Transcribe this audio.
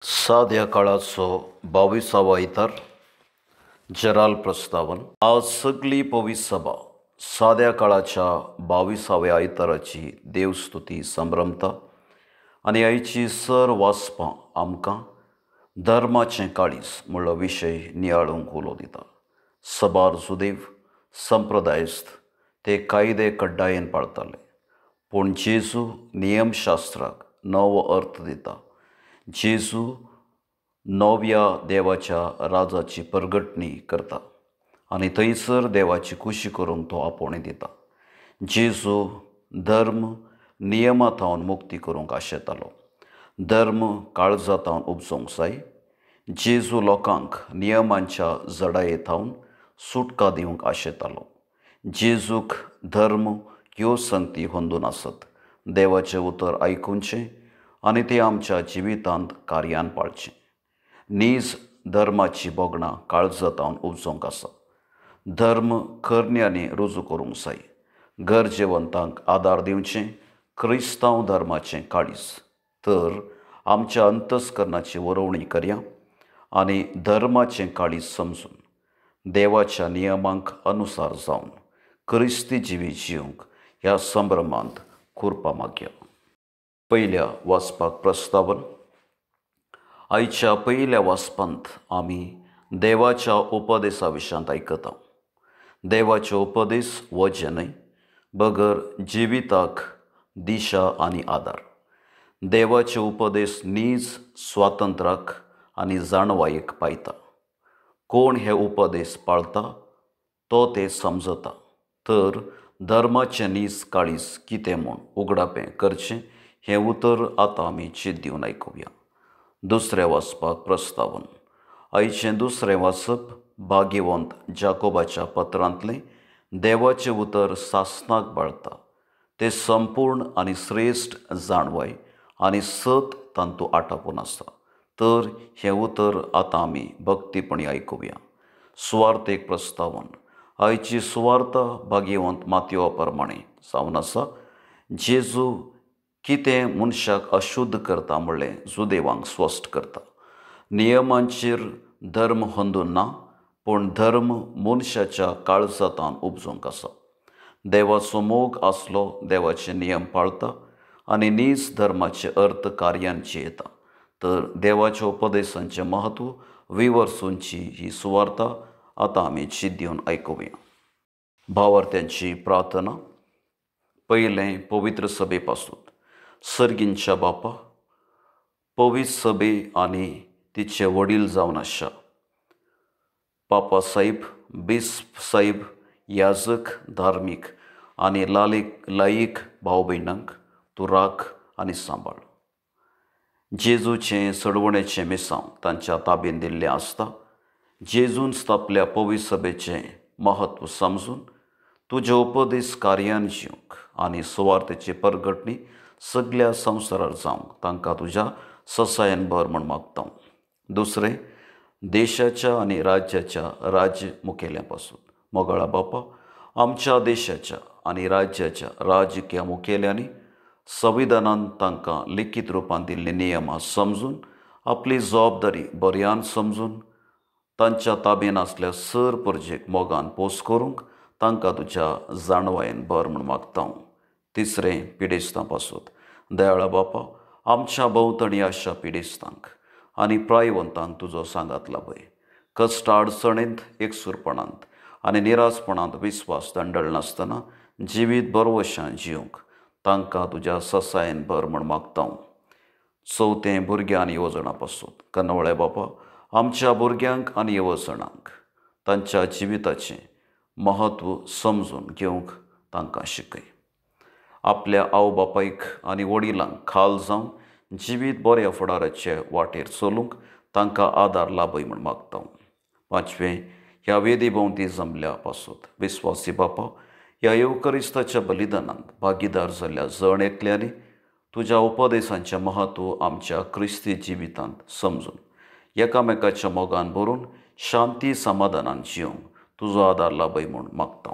साद्या काळाचो 22वो आयतार जराल प्रस्तावन. आज सगली पवित्र सभा साद्या काळाच्या 22व्या आयताराची देवस्तुती संभ्रमता आनी आयची सर वाचपां आमकां धर्माचें काळीज म्हणलो विशय नियाळूंक उलो दिता. सबार जुदेव संप्रदायस्थ ते कायदे कड्डायेन पाळताले, पूण जेजू नियमशास्त्राक नवो अर्थ दिता. जेजू नव्या देवाच्या राजाची परगटणी करता आनी थंयसर देवाची खुशी करूंक तो आपोवणें दिता. जेजू धर्म नियमा थावन मुक्ती करूंक आशेतालो. धर्म काळजा थावन उपजोवंक जाय. जेजू लोकांक नियमांच्या जडाये थावन सुटका दिवंक आशेतालो. जेजूक धर्म ह्यो संगती होंदून आसत. देवाचें उतर आयकुचें आनी तें आमच्या जिवितांत कार्यान पाळचें. नीज धर्माची भोगणां काळजा थावन उपजोवंक आसा. धर्म करण्यांनी रुजू करूंक जाय. गरजेवंतांक आदार दिवचें क्रिस्तांव धर्माचें काळीज. तर आमच्या अंतस्करणाची वरोवणी करया आनी धर्माचें काळीज समजून देवाच्या नियमांक अनुसार जावन क्रिस्ती जिवीत जिवंक ह्या संभ्रमांत कुरपा मागया. पयल्या वाचपाक प्रस्तावन. आयच्या पयल्या वाचपांत आमी देवाच्या उपदेसा विशयांत आयकता. देवाचे उपदेश वजें न्हय बगर जिविताक दिशा आनी आदार. देवाचे उपदेश नीज स्वातंत्र्याक आनी जाणवायेक पायता. कोण हे उपदेश पाळता तो ते समजता. तर धर्माचें नीज काळीज कितें म्हूण उगडापें करचें हें उतर आतां आमी चिंत दिवन आयकुया. दुसरें वाचपाक प्रस्तावन. आयचें दुसरें वाचप भाग्यवंत जाकोबाच्या पत्रांतलें. देवाचें उतर सासनाक बाळता. तें संपूर्ण आनी श्रेश्ठ जाणवाय आनी सत तांतू आटापून आसा. तर हें उतर आतां आमी भक्तीपणी आयकुया. सुवार्थेक प्रस्तावन. आयची सुवार्थ भाग्यवंत मातयो प्रमाणे जावन आसा. जेजू कितें मनशाक अशुद्ध करता म्हणलें जुदेवांक स्पश्ट करता. नियमांचेर धर्म होंदून ना, पूण धर्म मनशाच्या काळजांत उपजोवंक आसा. देवाचो मोग आसलो देवाचे नियम पाळता आनी नीज धर्माचे अर्थ कार्यान जियेता. तर देवाच्या उपदेशांचें म्हत्व विवर्सूंची ही सुवार्ता आतां आमी चिंत दिवन आयकुया. भावार्थ्यांची प्रार्थना. पयलें पवित्र सभे पासून. सर्गींच्या बापा, पवित्र सभे आनी तिचे वडील जावन आसा पापा साहेब, बिस्प साहेब, याजक, धार्मीक आनी लायक भाव भयणांक तूं राख आनी सांबाळ. जेजूचें सडवणेचें मिसांव तांच्या ताबेन दिल्लें आसता. जेजून स्थापल्या पवित्र सभेचें म्हत्व समजून तुजे उपदेश कार्यान जिवंक आनी सुवार्थेची परगटणी सगल्या संवसारार जावंक तांकां तुज्या ससायन भर म्हूण मागता. दुसरें, देशाच्या आनी राज्याच्या राज्य मुखेल्या पासून. मोगाळा बापा, आमच्या देशाच्या आनी राज्याच्या राजकीय मुखेल्यांनी संविधानान तांकां लिखीत रुपान दिल्ली नियमां समजून आपली जबाबदारी बऱ्यान समजून तांच्या ताबेन आसल्या सर परजेक मोगान पोस करूंक तांकां तुज्या जाणवायेन भर म्हूण मागता. तिसरें, पिडेस्तां पासून. दयाळा बापा, आमच्या भोंवतणी आशा पिडेस्तांक आनी प्रायवंतांक तुजो सांगात लाभय. कश्ट अडचणेंत, एकसूरपणांत आनी निरासपणांत विस्वास दंडळनासतना जिवीत बरवशान जिवंक तांकां तुज्या ससायेन भर म्हूण मागता. चवथें, भुरग्यां आनी येवजणां पासून. कनवळ्या बापा, आमच्या भुरग्यांक आनी येवजणांक तांच्या जिविताचें म्हत्व समजून घेवंक तांकां शिकय. आपल्या आवय बापायक आनी वडिलांक खाल जावन जिवीत बऱ्या फुडाराचे वाटेर चलूंक तांकां आदार लाभय म्हूण मागता. पांचवें, ह्या वेदी भोंवती जमल्या पासून. विस्वासी बापा, ह्या येवकरिस्ताच्या बलिदानांत भागीदार जाल्ल्या जण एकल्यांनी तुज्या उपदेशांचें म्हत्व आमच्या क्रिस्ती जिवितांत समजून एकामेकाच्या मोगान भरून शांती समाधानान जिवंक तुजो आदार लाभय म्हूण मागता.